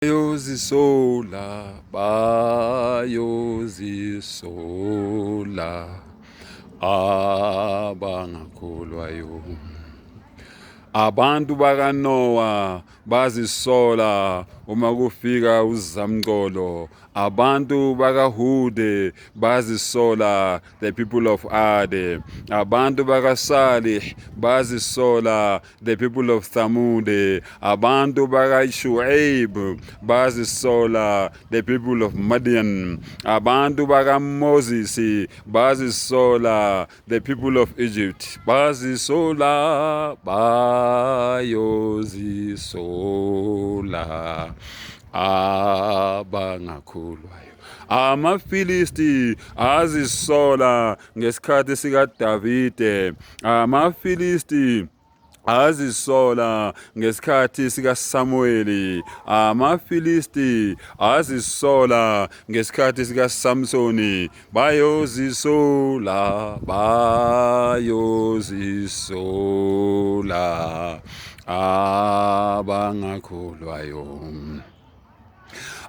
Bayozisola, bayozisola abangakholwayo. Abantu bakaNowa bazisola uma kufika uzamcolo. Abantu bakaHude bazisola, the people of Ade. Abantu bakaSalih bazisola, the people of Thamude. Abantu bakaShuaib bazisola, the people of Madian. Abantu bakaMoses bazisola, the people of Egypt. Bazisola, bayozisola abangakholwayo. AmaFilisti azisola ngesikhathi sikaDavide. AmaFilisti azisola ngesikhathi sikaSamuweli. AmaFilisti azisola ngesikhathi sikaSamsoni. Bayozisola, bayozisola abangakholwayo.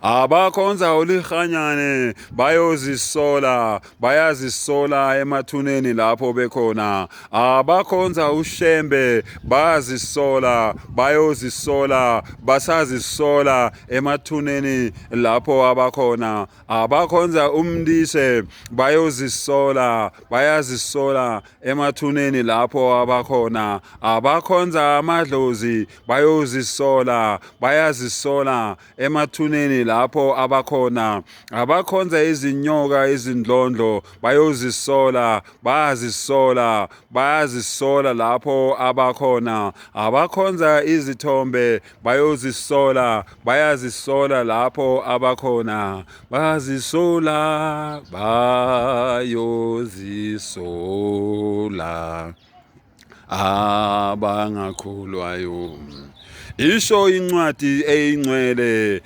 Abakhonza ulihanyane bayozisola, bayazisola emathuneni lapho bekhona. Abakhonza uShembe bayazisola, bayozisola, basazisola emathuneni lapho abakhona. Abakhonza umndise bayozisola, bayazisola emathuneni lapho abakhona. Abakhonza amadlozi bayozisola, bayazisola emathuneni lapho abakhona. Abakhonza izinyoka, izindlondlo bayozisola, bayazisola, bayazisola lapho abakhona. Abakhonza izithombe bayozisola, bayazisola lapho abakhona. Bazisola, bayozisola abangakholwayo. Isho incwadi eyingcwele,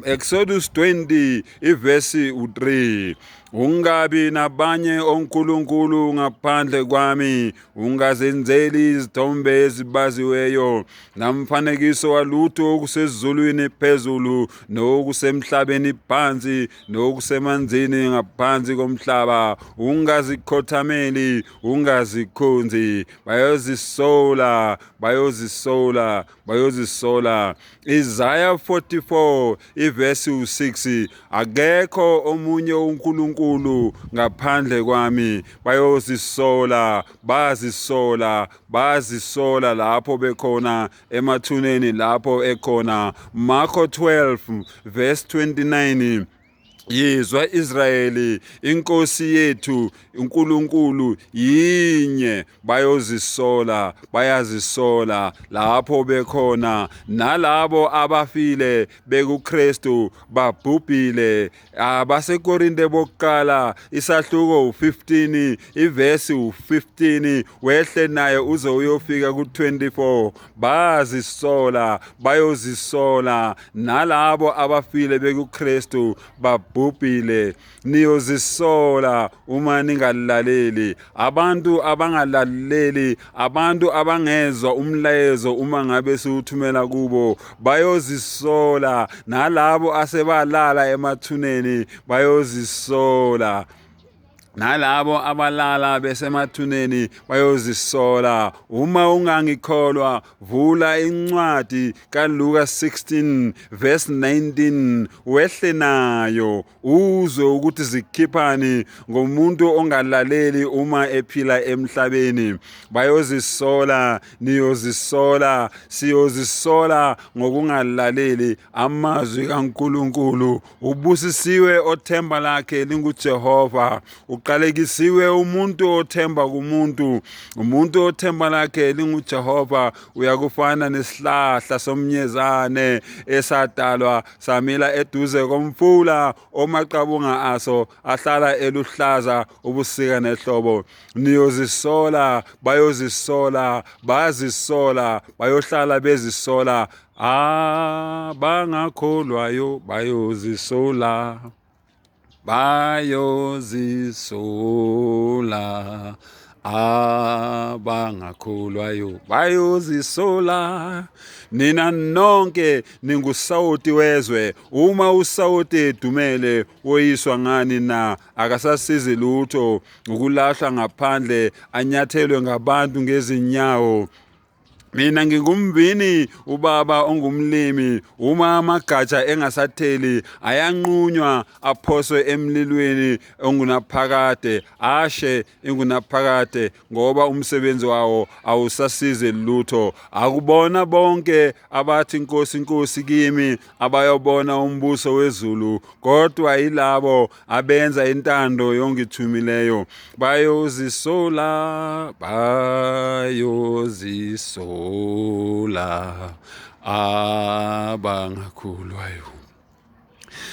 Exodus 20 ivesi u3, ungabi nabanye onkulunkulu ngaphandle kwami, ungazenzeli izithombe ezibaziweyo namfanekiso walutho okusezulwini phezulu nokusemhlabeni phansi nokusemanzini ngaphansi komhlaba, ungazikhothameli, ungazikhonzi. Bayozisola, bayozisola, bayozisola. Isaiah 44 ivesi u6, akekho omunye uNkulunkulu ngaphandle kwami. Bayozisola, bazisola, bazisola lapho bekhona emathuneni lapho ekhona. Marko 12 verse 29, yizwa Israyeli, inkosi yethu uNkulunkulu yinye. Bayozisola, bayazisola lapho bekhona. Nalabo abafile bekuKristu babhubhile. AbaseKorinte bokuqala isahluko u15 ivesi u15 wehle naye uze uyofika ku24. Bazisola, bayozisola nalabo abafile bekuKristu babhubhile. Niyozisola uma ningalaleli. Abantu abangalaleli, abantu abangezwa umlayezo uma ngabe siwuthumela kubo bayozisola. Nalabo asebalala emathuneni bayozisola. Nalabo abalala besemathuneni bayozisola. Uma ungangikholwa, vula incwadi kaLuka 16 verse 19 wehle nayo uzwe ukuthi zikhiphani ngomuntu ongalaleli uma ephila emhlabeni. Bayozisola, niyozisola, siyozisola ngokungalaleli amazwi kaNkulunkulu. Ubusisiwe othemba lakhe linguJehova, uqalekisiwe umuntu othemba kumuntu. Umuntu othemba lakhe linguJehova uyakufana nesihlahla somnyezane esadalwa samila eduze komfula, omaqabunga aso ahlala eluhlaza ubusika nehlobo. Niyozisola, bayozisola, bazisola, bayohlala bezisola. Abangakholwayo bayozisola, bayozisola. Abangakholwayo bayozisola. Nina nonke ningusawoti wezwe. Uma usawoti edumele, woyiswa ngani na? Akasasizi lutho, ukulahlwa ngaphandle, anyathelwe ngabantu ngezinyawo. Mina ngingumvini, ubaba ongumlimi. Uma amagatsha engasatheli, ayanqunywa aphoswe emlilweni ongunaphakade, ashe ingunaphakade, ngoba umsebenzi wawo awusasizi lutho. Akubona bonke abathi Nkosi, Nkosi kimi abayobona umbuso wezulu, kodwa yilabo abenza intando yongithumileyo. Bayozisola, bayozisola abangakhulwayo.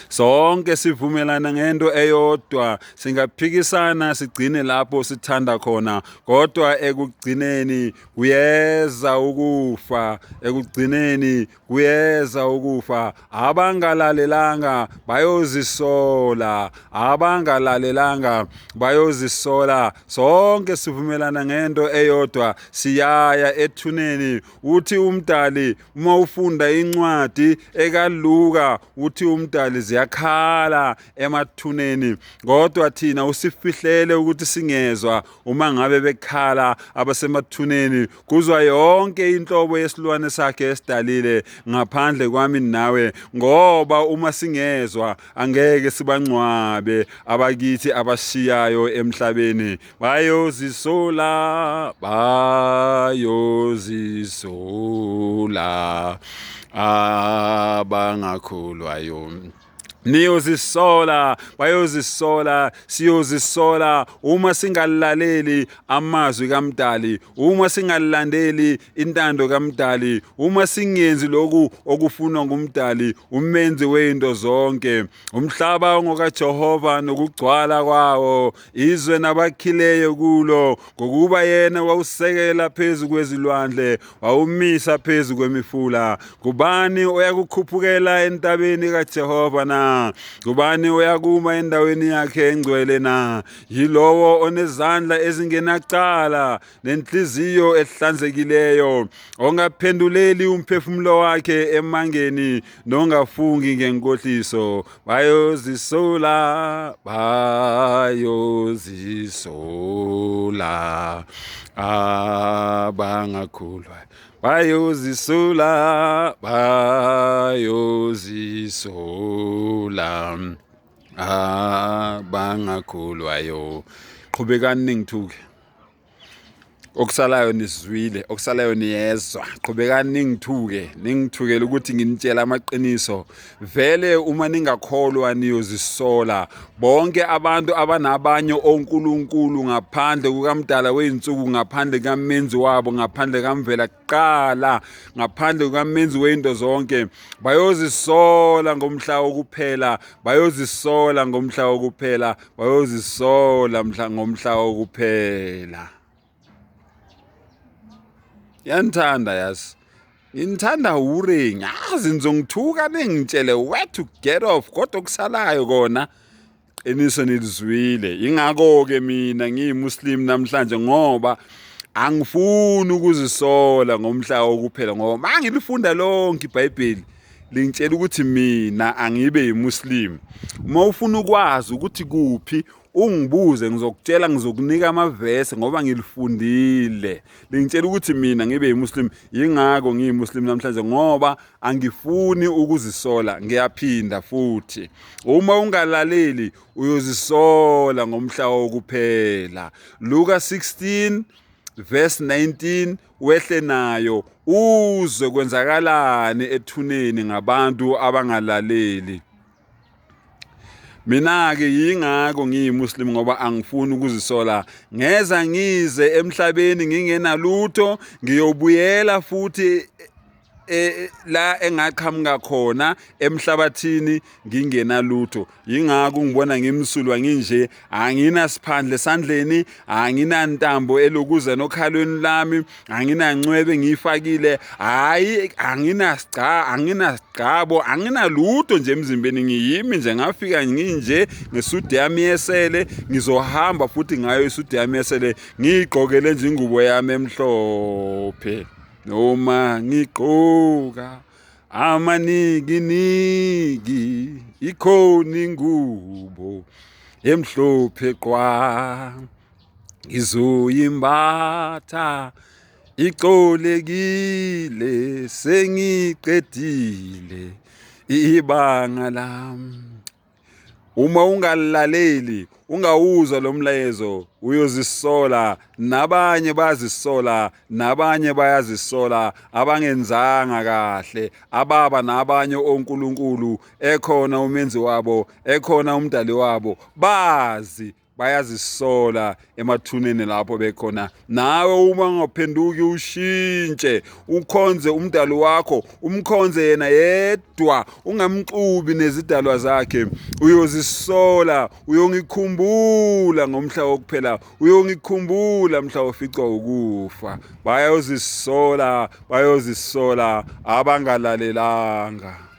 Sonke sivumelana ngento eyodwa, singaphikisana sigcine lapho sithanda khona, kodwa ekugcineni kuyeza ukufa, ekugcineni kuyeza ukufa. Abangalalelanga bayozisola, abangalalelanga bayozisola. Sonke sivumelana ngento eyodwa, siyaya ethuneni. Uthi umdali uma ufunda incwadi ekaLuka, uthi umdali ziyakhala emathuneni, kodwa thina usifihlele ukuthi singezwa uma ngabe bekhala abasemathuneni. Kuzwa yonke inhlobo yesilwane sakhe esidalile ngaphandle kwami nawe, ngoba uma singezwa angeke sibangcwabe abakithi abashiyayo emhlabeni. Bayozisola, bayozisola abangakholwayo. Niyozisola, bayozisola, siyozisola uma singalaleli amazwi kaMdali, uma singalandeli intando kaMdali, uma singenzi lokhu okufunwa nguMdali, umenzi wezinto zonke. Umhlaba ungokaJehova nokugcwala kwawo, izwe nabakhileyo kulo, ngokuba yena wawusekela phezu kwezilwandle, wawumisa phezu kwemifula. Kubani oyakukhuphukela entabeni kaJehova na? Kubani oyakuma endaweni yakhe engcwele na? Yilowo onezandla ezingenacala nenhliziyo ehlanzekileyo, ongaphenduleli umphefumulo wakhe emangeni nongafungi ngenkohliso. Bayozisola, bayozisola abangakhulwa, bayozisola, bayozisola abangakhulwayo. Qhubekani ningithuke, okusalayo nizwile, okusalayo niyezwa. Qhubekani ningithuke, ningithukele ukuthi nginitshela amaqiniso. Vele uma ningakholwa niyozisola. Bonke abantu abanabanye onkulunkulu ngaphandle kukaMdala wey'nsuku, ngaphandle kamenzi wabo, ngaphandle kamvela kuqala, ngaphandle kukamenzi wey'nto zonke, bayozisola ngomhla wokuphela, bayozisola ngomhla wokuphela, bayozisola mhla ngomhla wokuphela. Yanithanda yazi, nginithanda hure, ngiyazi nizongithuka ningitshele where to get off, kodwa okusalayo kona qiniso nilizwile. Ingakho-ke mina ngiyimuslim namhlanje, ngoba angifuni ukuzisola ngomhla wokuphela, ngoba mangilifunda lonke iBhayibheli lingitshela ukuthi mina angibe yimuslim. Uma ufuna ukwazi ukuthi kuphi, ungibuze, ngizokutshela, ngizokunika amavesi ngoba ngilifundile. Lingitshela ukuthi mina ngibe yimuslim, yingakho ngiyimuslim namhlanje, ngoba angifuni ukuzisola. Ngiyaphinda futhi, uma ungalaleli uyozisola ngomhla wokuphela. Luka 16 verse 19, wehle nayo uzwe kwenzakalani ethuneni ngabantu abangalaleli. Mina-ke yingakho ngiyimuslim, ngoba angifuni ukuzisola. Ngeza ngize emhlabeni ngingenalutho, ngiyobuyela futhi la engaqhamuka khona emhlabathini ngingenalutho. Yingakho ungibona ngimsulwa nginje, anginasiphandle esandleni, anginantambo elokuza nokhalweni lami, anginancwebe engiyifakile, hhayi anginasigcabo, anginalutho nje emzimbeni. Ngiyimi nje, ngafika nginje ngesudi yami yesele, ngizohamba futhi ngayo isudi yami yesele, ngiyigqokele nje ingubo yami emhlophe. Noma ngigqoka amanikiniki, ikhona ingubo emhlophe qwa, ngizoyimbatha icolekile, sengiqedile ibanga lami. Uma ungalaleli, ungawuzwa lo mlayezo, uyozisola, nabanye bayazisola, nabanye bayazisola abangenzanga kahle, ababa nabanye onkulunkulu, ekhona umenzi wabo, ekhona umdali wabo, bazi bayazisola emathuneni lapho bekhona. Nawe uma ungaphenduki ushintshe, ukhonze umdali wakho, umkhonze yena yedwa, ungamxubi nezidalwa zakhe, uyozisola, uyongikhumbula ngomhla wokuphela, uyongikhumbula mhla uficwa ukufa. Bayozisola, bayozisola abangalalelanga.